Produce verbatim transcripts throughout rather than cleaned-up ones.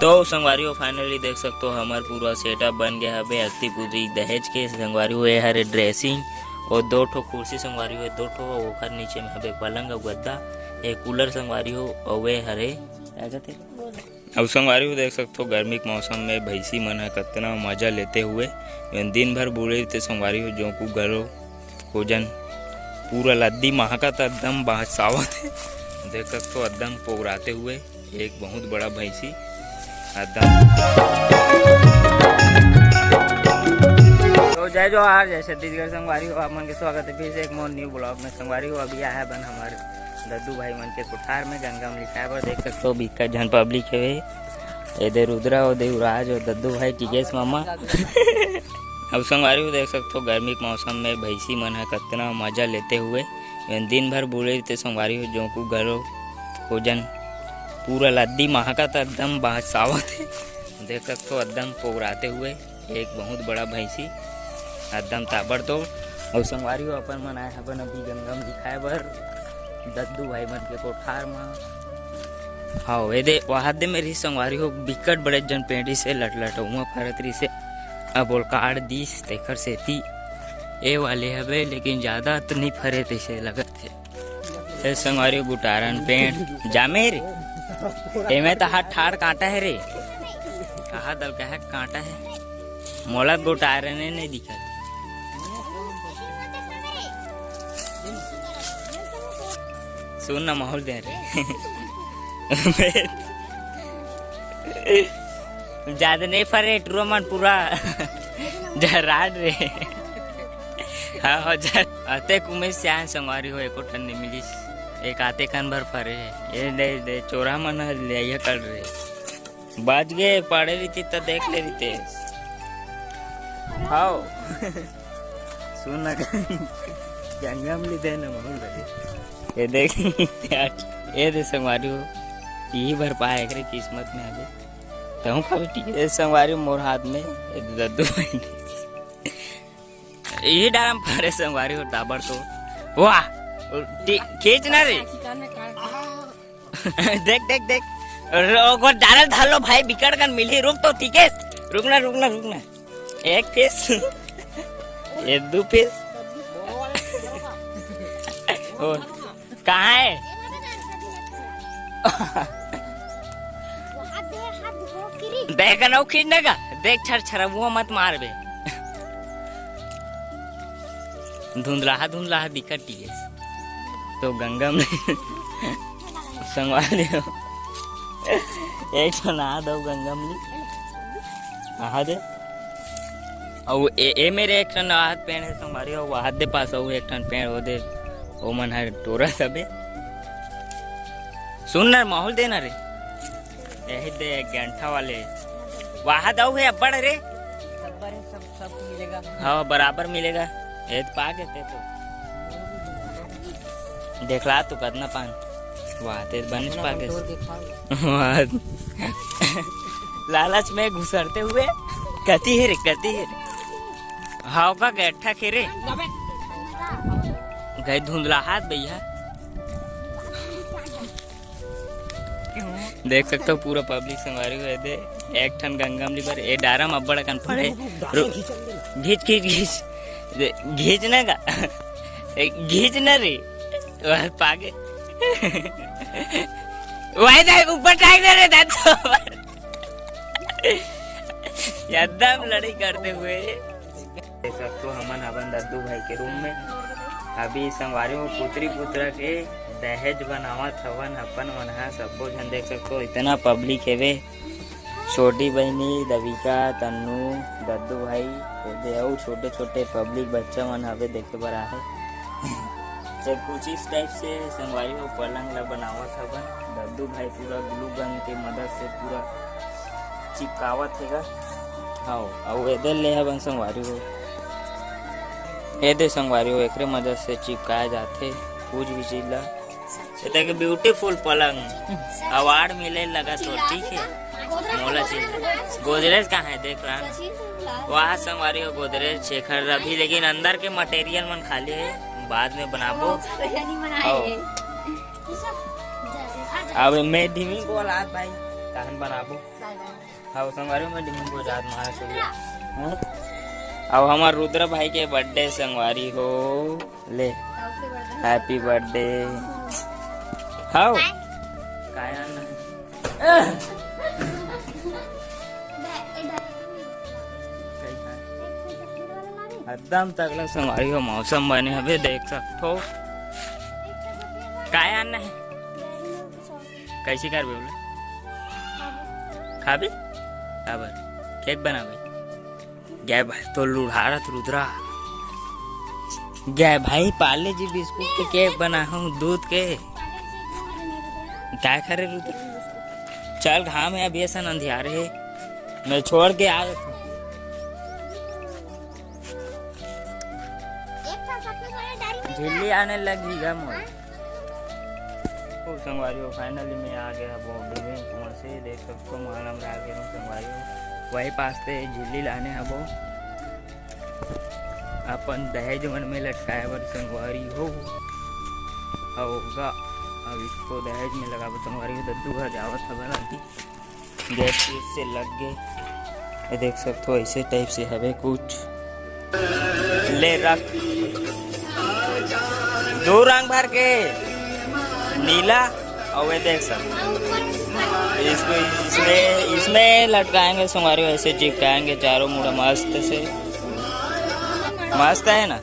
तो संगवारी हो, finally देख सकते हो, हमर पूरा setup बन गया हवे अक्ति पूरी दहेज के। संगवारी हो, ये हरे dressing, और दो ठो कुर्सी संगवारी हो, दो ठो, ओकर नीचे में हवे पलंग और गद्दा, ये cooler संगवारी हो, और वे हरे, क्या कहते? अब संगवारी हो, देख सकते हो, गर्मी के मौसम में भैंसी मन ह कतना मजा लेते हुए दिन भर बूड़े रहिथे संगवारी हो, जोंकू घलो खोजन पूरा लद्दी महकत एकदम बहसावत हे। देख सकते हो, एकदम पोगराते हुए एक बहुत बड़ा भैंसी एकदम। तो जय जोहार, जय छत्तीसगढ़ संगवारी हो, आप मन के स्वागत है फिर से एक मोर new vlog में। संगवारी हो, अभी आया है बन हमारे दद्दू भाई मन के कोठार में गंगा में लिखाए बर। देख सकते हो, बिक्कट झन public हवे। ए दे रुद्रा, ओ दे युवराज, ओ दद्दू भाई, टिकेश मामा। अब संगवारी हो, देख सकते हो, गर्मी के मौसम में भैंसी मन ह कतना मजा लेते हुए दिन भर बूड़े रहिथे संगवारी हो, जोंकू घलो खोजन पूरा लद्दी महकत एकदम बहसावत हे। देख सकते हो, एकदम पोगराते हुए एक बहुत बड़ा भैंसी, एकदम ताबड़तोड़। और संगवारी हो, अपन मन आए हवन अभी गंगा में लिखाए बर दद्दू भाई मन के कोठार म। हाँ, ए दे, वहाद दे में रहिस संगवारी हो, बिकट बड़े जन पेड़ रहिसे, लटलटउआ फरत रहिसे। अब ओला काट दिस, तेखर सेती ए वाले हवे, लेकिन ज्यादा तो नहीं फरे तइसे लगत हे। ए संगवारी हो, गुटारन पेड़ जामे रे, एमे तो हाथ ठाड़ कांटा है रे। कहा दल कहा कांटा है, मोला गुटारने नहीं दिखत। सुन ना, माहौल दे रे। ज्यादा नहीं फरे, टुरा मन पूरा जराड रे। हाँ, हो जा। अते कुमे से आन संगवारी हो, एको ठन नहीं मिलिस। एक आते कन भर फरे है। ये दे, दे, चोरा मन ह ले आइया कर रे। बाज गए, पाड़े रहिते त देख ले रहिते। हाओ। सुन ना, गंगा में ले दे ना, माहौल दे। ये देख, ये दे संगवारी हो, यही भर पाए एकरे किस्मत में अभी। तहूँ का बेटी, ये संगवारी मोर हाथ में, ये दद्दू भाई। यही डारम फरे संगवारी हो, ताबड़ तो। वाह, टी-, खींच ना रे। देख, देख, देख। रो-, को डारल धर लो भाई, बिकट कन मिली। रुक तो, ठीक है? रुकना, रुकना, रुकना। एक piece। ये दो piece। और कहाँ है? देख ना, वो खींचने का। देख, छर छर, वो मत मार बे। धुंधलाहा, धुंधलाहा दिखत टिकस। तो गंगा में संगवारी हो, एक ठन आ दो गंगा में। आहा दे। अउ ए, ए मेरे एक ठन आहा पेड़ है संगवारी हो, वहाद दे पास अउ एक ठन पेड़ हो दे, ओ मन हर टोरा सबे। सुन ना, माहौल दे ना रे। यही दे एक गंठा वाले। वहाद अउ है अब्बड़ रे। अब्बड़ है, सब, सब मिलेगा। हाँ, बराबर मिलेगा। ये तो पा के ते तो। देखला तू कतना पान। वाह, ते बनिस अपना पा के। कंट्रोल के खाओ। वाह। लालच में घुसरते हुए। कती है रे, कती है रे। हाव का गैठा खेरे। गए धुंधला हाथ भैया। देख सकते हो पूरा public संगवारी हुए दे। एक ठन गंगा में लिबर, ए डारा में अब्बड़ अकन फड़े। रु-, घीच, घीच, घीच। दे, घीच ना का। ए, घीच ना रे। वह पागे। वही दे, ऊपर टाइगर रे, दांत ऊपर। एकदम लड़ाई करते हुए। देख सकते हो, हमन हवन दद्दू भाई के रूम में। अभी संगवारी हो, पुत्री पुत्रा के दहेज बनावत हवन अपन मन ह। सब्बो झन देख सकते हो, इतना public हेवे। छोटी बहिनी, दविका, तन्नू, दद्दू भाई, एदे अउ छोटे-छोटे public बच्चा मन हवे देखे बर आहे। तो कुछ इस type से संगवारी हो पलंग ला बनावत हवन। दद्दू भाई पूरा glue gun के मदद से पूरा चिपकावत हे गा। हाँ, अउ एदे ले हवन संगवारी हो। एदे संगवारी हो, एकरे मदद से चिपकाए जाथे कुछ भी चीज ला। एता के beautiful पलंग award मिले लगा तो ठीक है। मोला चाहिए। गोदरेज कहाँ है, देख रहा है? वहाँ संगवारी हो गोदरेज, शेखर, रवि, लेकिन अंदर के material मन खाली है, बाद में बनाबो। आओ। अब मैं धीमी बोला भाई। काहन बनाबो। हाँ, संगवारी हो, मैं डिम्बू को जात मारा सुनिया। हम्म? अब हमार रुद्र भाई के बर्थडे संगवारी हो, ले। Happy birthday. हाउ? काय आना है? एकदम तगड़ा संगवारी हो, मौसम बने हवे, देख सकथो। काय आना है? कैसे करबे बोले? खाबे? काबर? केक बनाबे? गय भाई तो लुढ़ारत रुद्रा। गय भाई पार्ले जी बिस्कुट के केक बनाहूँ दूध के। काय करे रुद्रा? चल घाम है अभी असन अंधियार है। मैं छोड़ के आ झिल्ली आने लगी गा मोर। ओ संगवारी हो, finally मैं आ गया बॉडी में। वहाँ से देख सकथो, माला में आ गया हूँ संगवारी हो। वही पास से झिल्ली लाने हबो अपन दहेज मन में लटकाए बर संगवारी हो। होगा अब इसको दहेज में लगाबो संगवारी हो। दद्दू घर जावत हवे लागी। गैस वैस से लग गए। ये देख सकते हो, ऐसे टाइप से हवे कुछ। ले रख। दो रंग भर के, नीला और ये देख सकते हो, इसको इसमें, इसमें लटकाएंगे संगवारी, ऐसे चिपकाएंगे चारों मुड़ा मस्त से। मस्त है ना?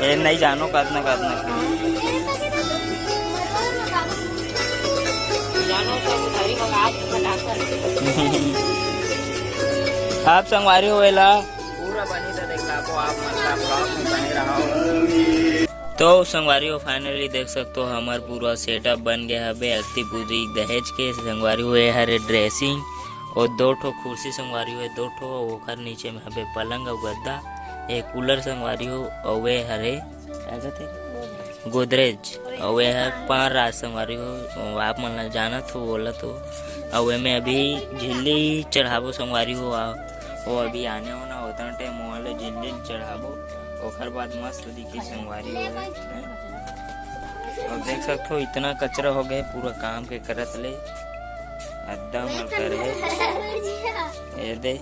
ये नहीं जानो कतना कतना। आप संगवारी हो एला पूरा बनी तो देखाबो, आप मन का vlog में बने रहो। तो संगवारी हो, finally देख सकते हो, हमार पूरा setup बन गया हवे अक्ति पूरी दहेज के। संगवारी हो, ये हरे dressing और दो ठो कुर्सी संगवारी हो, दो ठो, ओकर नीचे में हवे पलंग और गद्दा, एक cooler संगवारी हो, और वे हरे क्या कहते गोदरेज, और वे हर पार राज संगवारी हो, आप मन ला जानत हो, बोलत हो। और वे में अभी झिल्ली चढ़ाबो संगवारी हो, आ, वो अभी आने होना होता टाइम वो वाला झिल्ली चढ़ाबो, ओकर बाद मस्त दिखी संगवारी हो। और देख सकते हो, इतना कचरा हो गए पूरा काम के करत ले, एकदम अलकर है। ये दे।